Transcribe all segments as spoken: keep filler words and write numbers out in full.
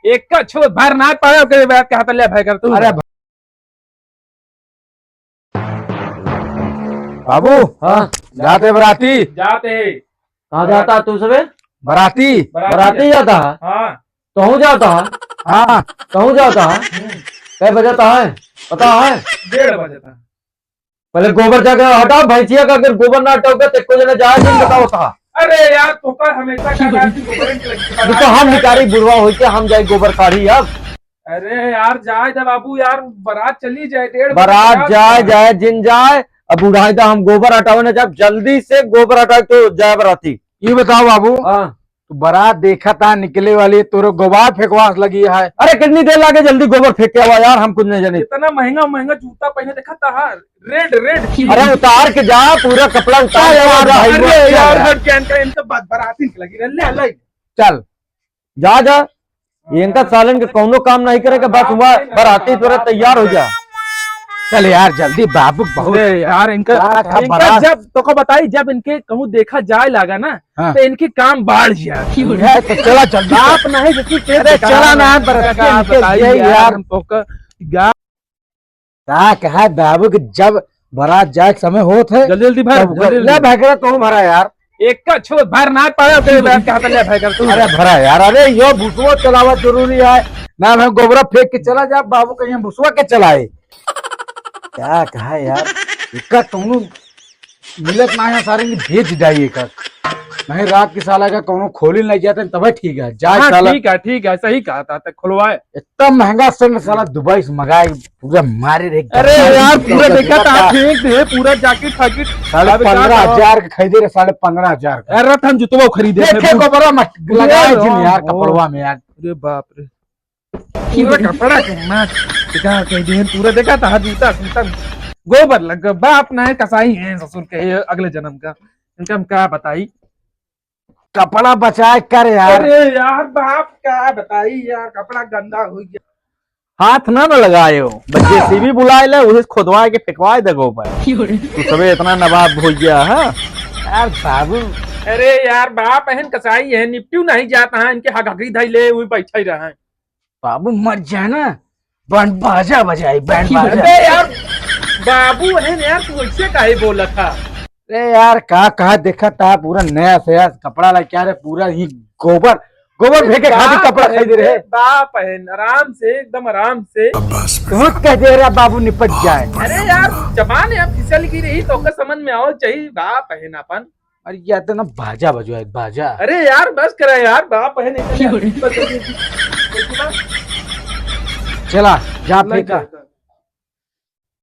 एक का छो भर ना पावे, ओकरे बाद कहा त ले भाई कर तू। अरे बाबू, हाँ। जाते बराती। जाते। कहाँ जाता है तू सबे? बराती। बराती। बराती जाता है? हाँ। कहूँ जाता है? हाँ। कहूँ जाता है? हम्म। कै बजे जाता है? पता है? डेढ़ बजे था। पहले गोबर जाके हटाओ, भैंसिया का अगर गोबर ना हटाओगे तो एको जने जाए नहीं, बताओ था। अरे यार, तोका हमेशा का बात की गोबर की लगी। ये तो हम निकारी बुढ़वा होई के हम जाए गोबर काढ़ी अब। अरे यार, जाए दे बाबू यार, बारात चली जाए, डेढ़ बजे बारात बारात जाए, जाए। जाए, जिन जाए, अब उड़ाई दा, हम गोबर हटावे ना जाब, जल्दी से गोबर हटाए तो जाए बराती। ये बताओ बाबू, हाँ। तू बारात देखा था निकले वाली, तोरे गोबर फेंकवास लगी है। अरे कितनी देर लागे, जल्दी गोबर फेंक के आवा यार, हम कुछ नहीं जाने। इतना महंगा महंगा जूता पहने देखा था, हाँ, रेड, रेड। अरे उतार के जा, पूरा कपड़ा उतार अरे के आ जा, यार, अरे यार, यार। हट जा, इनका, इनका बात बारात निकलेगी, ले, ले। चल। जा, जा। इनका सालन के कौनो काम नहीं करे के, बस हुआ बराती तोरे तैयार हो जा। चल यार, जल्दी बाबू, बहुत अरे यार, इनका, का, का इनका बरात? जब तोका बताई, जब इनके कहूँ देखा जाए लागा ना, हाँ। तो इनके काम बाढ़ जाए। है, तो चला जल्दी। आप नहीं, जैसे के अरे, बेकार चला ना, है, बराती का इनके बताई ये यार, यार। हम तोका, यार। का कहा बाबू कि जब बारात जाए के समय होत है, जल्दी, जल्दी भर, तब जल्दी, ले जल्दी। भर के तू भरा यार। एक का छो भर ना पावे, ओकरे बाद कहा त ले भर कर तू। अरे भरा यार, अरे यो भुसुआ चलावा जरूरी है ना, मैं गोबरा फेंक के चला जा, बाबू कहीं भुसुआ के चलाए। का कहा यार, इका तुमनु मिलत ना है, सारे ने भेज जाइए का। नहीं, रात के साला का कौनो खोली नहीं जाते, तबे ठीक है। जाए हाँ, साला। ठीक है, ठीक है, सही कहा था, तक खुलवाए। इतना महंगा सेंट साला दुबई से मंगाए, पूरा मारे रे, अरे गाड़ी यार, पूरा पूरा देखा था, पूरा फेंक दे, पूरा जैकेट फैकेट। साढ़े अब क्या पंद्रह हजार करो? के खरीदे रे, साढ़े पंद्रह हजार का। अरे, रतन जुतवा खरीदे देखे थे। कपड़ा मत लगाए अरे जिन यार, राम हो। कपड़वा में यार। अरे बाप रे। पूरा कपड़ा के मार, बेकार कह दिए, पूरा देखा था, जूता, जूता, गोबर लग गया। बाप ना है, कसाई है ससुर के, ये अगले जन्म का। इनका हम क्या बताई? कपड़ा बचाए कर यार। अरे यार, बाप क्या बताई यार, कपड़ा गंदा हो गया। हाथ ना, ना लगाए हो, बस जेसीबी बुलाए ले, उसे खोदवाए के फेंकवाए दे गोबर। तू सबे इतना नवाब हो गया है यार बाबू। अरे यार, बाप अहन कसाई है, निपटियो नहीं जाता है, इनके हगहगी धई ले, वही बैठा ही रहा है। बाबू मर जाए ना, बैंड बाजा बजाई, बैंड बाजा। अबे यार, बाबू है ना यार, तू ऐसे काहे बोला था? अरे यार, का कहा देखा था, पूरा नया सया कपड़ा ला क्या रे, पूरा ही गोबर, गोबर फेंके खातिर बाप कपड़ा है, खरीदे रहे। बाप है, आराम से, एकदम आराम से। शाबाश बेटा। तुरंत कह दे रहा बाबू निपट जाए। अरे यार, जबान है, फिसल की रही तो का समझ में आओ चाहिए, बाप है ना अपन। अरे, ये तो ना बाजा बजवाए, बाजा। अरे यार, बस करा यार, बाप है नहीं तो यार, बस कर दीजिए। चला, जा नहीं फेंका। चलता।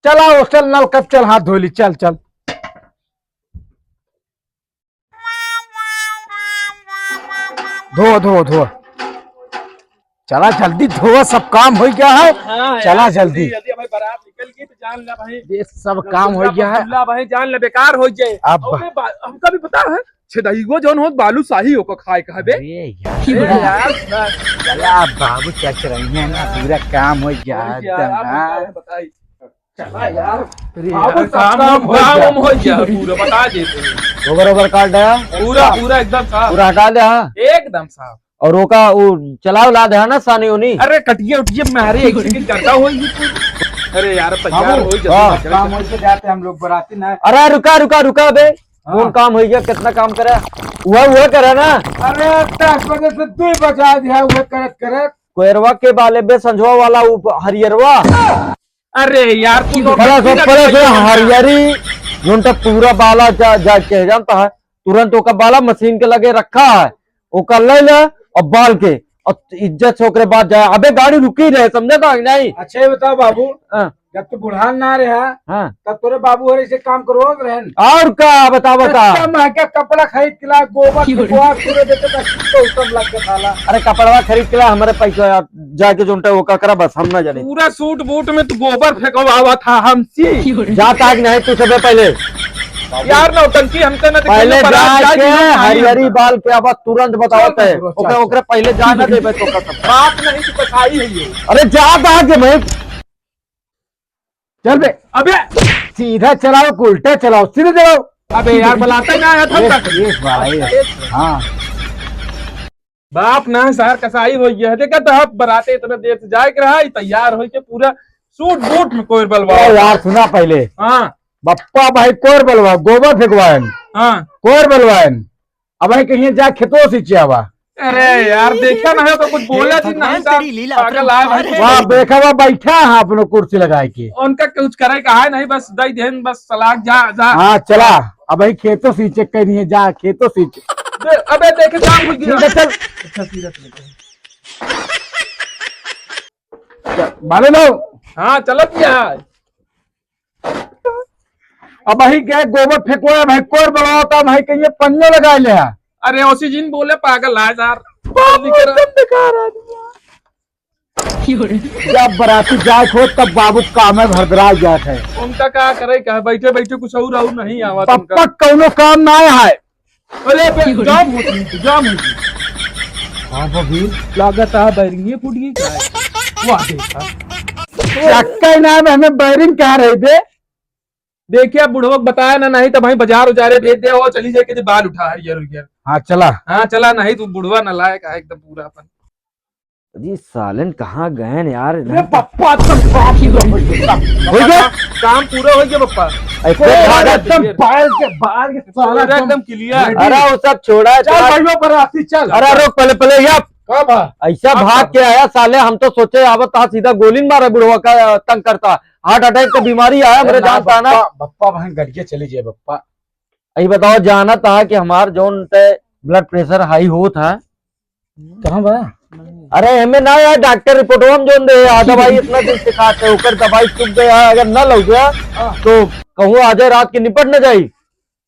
चला, हॉस्टल नल कब चल, हाथ धो ली, चल, चल। धो, धो, धो। चला जल्दी धोवा, सब काम हो गया है। हाँ, चला यार, जल्दी। जल्दी, जल्दी, हमारी बारात निकल गई तो जान ला भाई। ये सब काम हो गया है। अब्दुल्ला भाई, जान ला, बेकार हो जाए। अब और मैं बा-, हमका भी पता है, छेदईगो जौन होत बालूशाही ओको खाए कहबे। अरे यार। अरे यार, बस। चला बाबू, चल रही है ना, हाँ। पूरा काम हो गया और क्या, एकदम, आप हाँ। बताओ, बताइए। चला यार। अरे बाबू, यार, सब काम काम हो, हो काम गया। हम हो गया, पूरा बता देते हैं। ओवर, ओवर काट आया? पूरा, पूरा एकदम साफ। पूरा हटा दे, हाँ। एकदम साफ। और ओका, वो चलाव ला दे, हाँ ना, सानी उनी। अरे, कटिया उटिया मारे, एक सेकंड करता हो ये तो। अरे यार, तैयार बाबू, हो, जल्दी हाँ, निकल काम के। हो के जाते हम लोग बराती ना। अरे, रुका, रुका, रुका बे। हाँ। कौन काम हो गया, कितना काम करे? वह, वह करे ना। अरे, दस बजे से दो बजा दिया, वह करत, करत। कोयरवा के बाले बे, संझवा वाला, उ हरियरवा। अरे यार, तू तो पहले से, पहले से हरियरी, जोन तक पूरा बाला जा, जा के जानता है, तुरंत ओका बाला मशीन के लगे रखा है, ओका ले ले और बाल के, और इज्जत से ओकरे बाद जाए। अबे गाड़ी रुकी रहे, समझे तो कि नहीं? अच्छा, ये बताओ बाबू, हाँ। जब तू बुढ़ान ना रहा, हाँ। तब तोरे बाबू हरे से काम करवावत रहन। और का, बता, बता। इतना महंगा कपड़ा खरीद के ला, गोबर के गोबर पूरे देते, बस तो उत्तम लग के साला। अरे, कपड़वा खरीद के ला, हमारे पैसा यार, जाके जोन टा वो का करा, बस हम ना जाने। पूरा सूट बूट में तू गोबर फेंकवावा था हमसे। जाता कि नहीं तू सबे पहले? यार, नौटंकी हमसे ना दिखाइए, पहले बारात जाए जाके कि हम आए हरियरी हैं। बाल के अब तुरंत बतावत है। चल, ओकरे, चल। ओकरे पहले जाए ना देबे तो कसम। बाप नहीं, तू कसाई है ये। अरे, जा, जा के मैं चल बे। अबे। सीधा चलाओ कि उल्टा चलाओ, सीधे चलाओ। अबे यार, बुलाता ही ना आया था ये, तक। ये भाई। हाँ। बाप ना सार कसाई होइ गया है। देखा तो अब बराते इतना देर से जाए के रहा, ई तैयार होइ के पूरा सूट बूट में कोयर बलवा। अरे यार, सुना पहले। हाँ। बप्पा भाई कोयर बलवा, गोबर फेंकवाएन। हाँ। कोयर बलवाएन। अब भाई कहीं जा खेतो से चियावा। अरे यार, देखा ना है तो कुछ बोला जी नहीं साहब। पागल आ भाई। वाह, देखा हुआ बैठा है अपनो कुर्सी लगाए के। उनका कुछ करे का है नहीं, बस दई देन, बस सलाह जा, जा। हाँ, चला। अब भाई खेतो से चेक करनी है, जा खेतो से check। दे, अबे देखे जाम हो गया। ठीक है, चल। अच्छा, सीधा चल। माने लो। हाँ, चलत क्या है? अब वही गए गोबर फेंकवा, भाई कोर बलवाओ, तो हम कहिए पन्ने लगा ले। अरे ओसी जिन बोले पागल है यार। बाप एकदम बेकार आदमी है। जब बराती जाए हो तब बाबू काम में भरदरा जात है। उनका का करे का है? बैठे बैठे कुछ और, और नहीं आवा पप्पा उनका। कौनो काम ना है। अरे बे, जाम होती, जाम होती। हाँ बबी, लागत है बैरिंग ये फूट गई क्या है? वाह देखा। चक्का ना में हमें बैरिंग कहाँ रही बे? देखिए, बुढ़वा के बताया ना, नहीं तो भाई बाजार उजारे भेज दे, वो चली जाए के बाल उठा हरियर उरियर। हाँ, चला। हाँ, चला, नहीं तो बुढ़वा नालायक है एकदम पूरा अपन। जी, सालन कहाँ गए हैं यार? अरे पप्पा, तुम बाप ही हो गए। हो गया? काम पूरा हो गया पप्पा। ऐसे पूरा भागा एकदम तुझे। बाल के, बाल के साला पूरा एकदम एकदम clear। Ready। अरे वो सब छोड़ा है, चल थोड़ा भाई, वो बराती चल। अरे रुक, पहले, पहले ये कब है? ऐसा अब भाग कब? के आया साले, हम तो सोचे आवत था सीधा गोली मारे बुढ़वा का तंग करता। Heart attack का बीमारी आया, अरे हमरे ना, जानता ना। बप्पा, बप्पा वहाँ गड़िया चली जाए, बप्पा। यही बताओ, जानत हा कि हमार जौन ते blood pressure high होत है। कहाँ बा? अरे, हमें ना यार, डॉक्टर रिपोर्टवा में जौन दे, आ दवाई इतना दिन से खात है, ओकर दवाई चुक गया, अगर ना लग गया, हाँ। तो कहूँ आ जाए रात के निपट न जाई।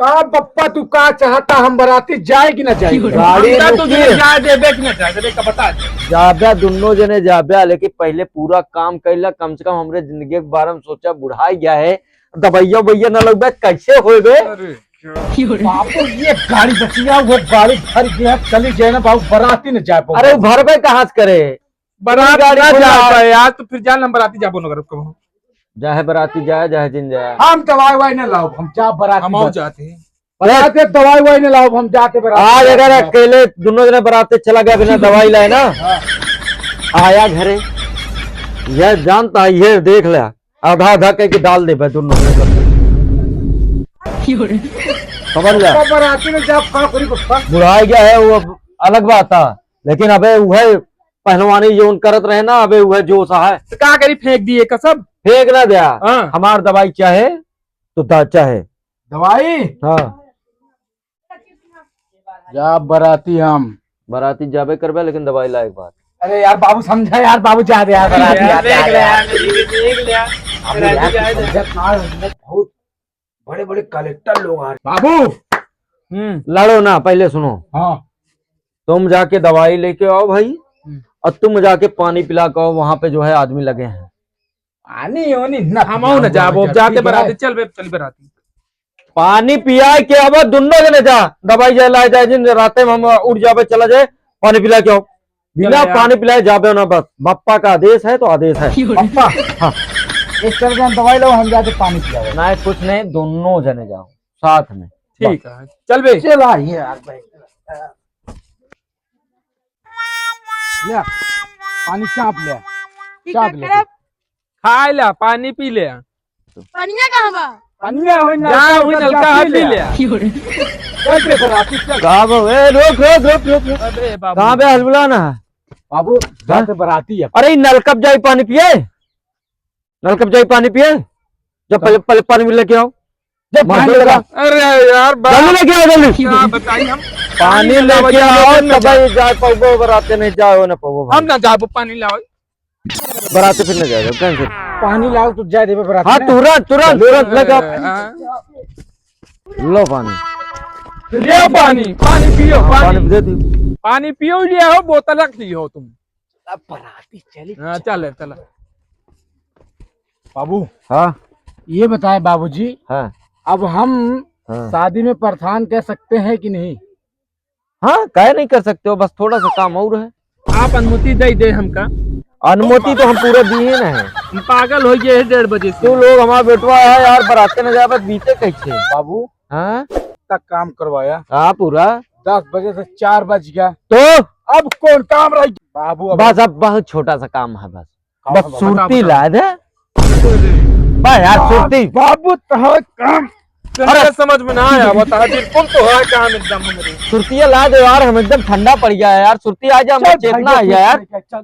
का बप्पा, तू का चाहता, हम बराती जाए कि ना जाए? गाड़ी हम तो रुकी। तुझे जाए देबे कि ना जाए देबे, का बता दे। जाबे, दुन्नो जने जाबे, लेकिन पहले पूरा काम कैला, कम से कम हमरे जिंदगी के बारे में सोचा, बुढ़ाई गया है, दवाइया उवैया ना लगबे, कैसे होबे? अरे, बाबू, ये गाड़ी बचिया, वो गाड़ी भर गया, चली जाए ना बाबू, बराती न जा पाओ। अरे, वो भरबे कहाँ से करे? बारात गाड़ी ना खुला जा है। पाए, आज तो फिर जान हम बराती जाबो न करब कबहूँ। जाहे बराती जाए, जाहे जिन जाए। हम दवाई वाई न लाओ, हम जा बराती हम बस। जाते हैं। बराती दवाई वाई न लाओ, हम जाते बराती आज अगर बस। अकेले दोनों जने बराती चला गया बिना दवाई लाए ना, हाँ। आया घरे, यह जानता है, ये देख ले। आधा आधा करके डाल देबे दोनों में। समझ ले। बराती में जाब का करी बप्पा? बुढ़ाई गया है, वो अब अलग बात था, लेकिन अबे वह पहलवानी जौन करत रहे ना, अबे वह जोश है। तो का करी, फेंक दिए का सब? फेंक ना दिया। हाँ। हमार दवाई चाहे तो दा चाहे। दवाई? हाँ। जा बराती हम। बराती जाबे करबे, लेकिन दवाई लायक बात। अरे यार बाबू, समझा यार बाबू, जा दे यार बराती, यार, जा दे यार। देख ले यार, देख ले यार। बाबू यार, बराती तू जाए दे। समझत ना है, हम लोग बहुत बड़े-बड़े कलेक्टर लोग आ रहे। बाबू। हम्म। लड़ो ना, पहले सुनो। हाँ। तुम जाके दवाई लेके आओ भाई, हम्म। और तुम जाके पानी पिला के आओ, वहां पे जो है आदमी लगे हैं। पानी ओनी न हम पियाओ न जाबो, जाते बराती, चल बे, चल बराती। पानी पियाए के अब दुन्नो जने जा, दवाई जा लाए जाए, जिन राते में हम उठ जाबे, चला जाए, पानी पिला के आओ। बिना चल यार। पानी पिलाए जाबे ना, बस बप्पा का आदेश है तो आदेश है। बप्पा, हाँ। एक चल जाए दवाई लो, हम जाके पानी पियाओ। नहीं, कुछ नहीं, दुन्नो जने जाओ साथ में। ठीक बस। है, चल बे। चला ये यार भाई। ले, पानी चाप ले। ठीक चाप है, ले। करब। खाए ला, पानी पी ले। पनिया कहाँ बा? पनिया होई ना, जा, तो वही नलका हाथ पी ले। चल बे, बराती चल। का बा? ए, रुक, रुक, रुक, रुक, रुक। अबे बाबू। कहाँ बे हलबुला ना? बाबू, हाँ? जाते बराती है। अरे, ई नलकब जाई पानी पिए? नलकब जाई पानी पिए? जब पहले, पहले पानी लेके आओ। जब मार पानी दो लेके आओ। अरे यार, बा-, जल्दी लेके आओ, जल्दी। क्या बताई हम? पानी लेके आओ, तब ही जा पाऊबो, बराते नहीं जाओ ना पाऊबो भाई। हम ना जाबो, पानी लाओ। बराते फिर ना जाओ, cancel। पानी लाओ तो जा देबे बराते हाँ, ना। तुरंत, तुरंत, तुरंत लेके आओ। हाँ। लो पानी। ले पानी, पानी पियो, हाँ, पानी। पानी दे दी। पानी पियो लिया हो, बोतल रख ली हो तुम। अब बराती चली। हाँ, चल, चल। बाबू। हाँ। ये बताए बाबूजी। हाँ। अब हम हाँ। शादी में प्रधान कह सकते हैं कि नहीं? हाँ, काहे नहीं कर सकते हो, बस थोड़ा सा काम और है। आप अनुमति दे दे हमका। अनुमति तो हम पूरा दिए ना है। हम पागल हो गए हैं डेढ़ बजे से। तू लोग हमारा बेटवा है यार, बराते न जाए, बस बीते कैसे? बाबू। हाँ? तक काम करवाया। हाँ, पूरा। दस बजे से चार बज गया। तो? अब कौन काम रह गया? बाबू, अब बस, अब बहुत छोटा सा काम है बस। काम बस है बाबू। सुरती बता, ला दे। बस यार, सुरती। बाबू, तो काम अरे, समझ में ना आया, बता, बिल्कुल तो है काम एकदम हमरे। सुरतिया ला दे यार, हम एकदम ठंडा पड़ गया है यार। सुरती आ जा, हमें चल चेतना भाई, आ गया यार। चल, चल।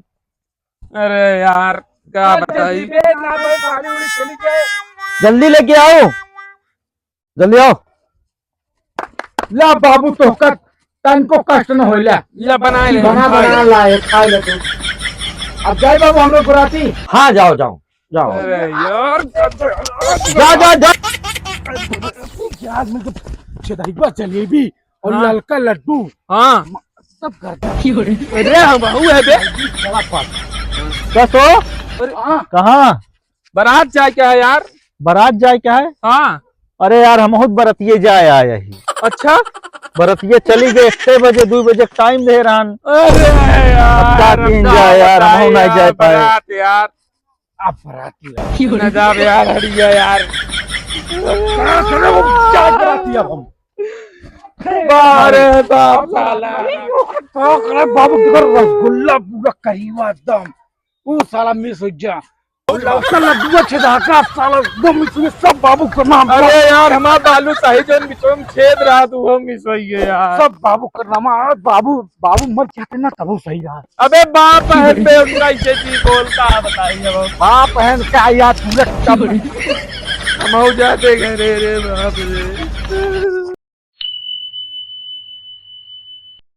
अरे यार, क्या चल, बताई? जल्दी दे, ना भाई, गाड़ी उड़ी चली जाए। जल्दी लेके आओ, जल्दी आओ। ला बाबू, तोहका तनको कष्ट न होइला। ला, बना ले, बना, खा ले। बना ला, ये खा ले तू। अब जाए बाबू, हम लोग बराती। हाँ, जाओ, जाओ, जाओ। अरे यार, जा, जा, जा। यार, मैं तो छेदहिबा जलेबी और हाँ। ललका लड्डू। हाँ। म-, सब गर्दा। अरे, हम बहू है बे। बड़ा पास। बस हो? अरे, हाँ। कहाँ? बारात जाए क्या है यार? बारात जाए क्या है? हाँ। अरे यार, हम बहुत बरतिये जाए आए ही। अच्छा? बरतिये चली गए, छह बजे, दो बजे टाइम दे रहन। अरे यार, अब का अब कीन का जाए यार, बताई हम नहीं यार, जाए पाए। बारात यार। आप बारात ही रहो। न जाब यार, हटिया यार। बारात रहो, क्या बारात ही अब हम? बारे बाप साला। तो करे बाबू, देखो रसगुल्ला पूरा करीबा एकदम। ऊ साला मिस हो जा। और लड़का लड्डुआ छेदा का साला एकदम मिस हो गया, सब बाबू के नाम। अरे यार, हमार बालू शाही जौन बिचवा में छेद रहा, तो वो मिस हो गया यार। सब बाबू के नाम। अरे बाबू, बाबू मर जाते ना, तब वो सही रहा। अबे बाप है बे, उनका इसे जी बोलता है, बताइए अब। बाप है का यार, पूरा हम हो जाते घरे रे बाप रे।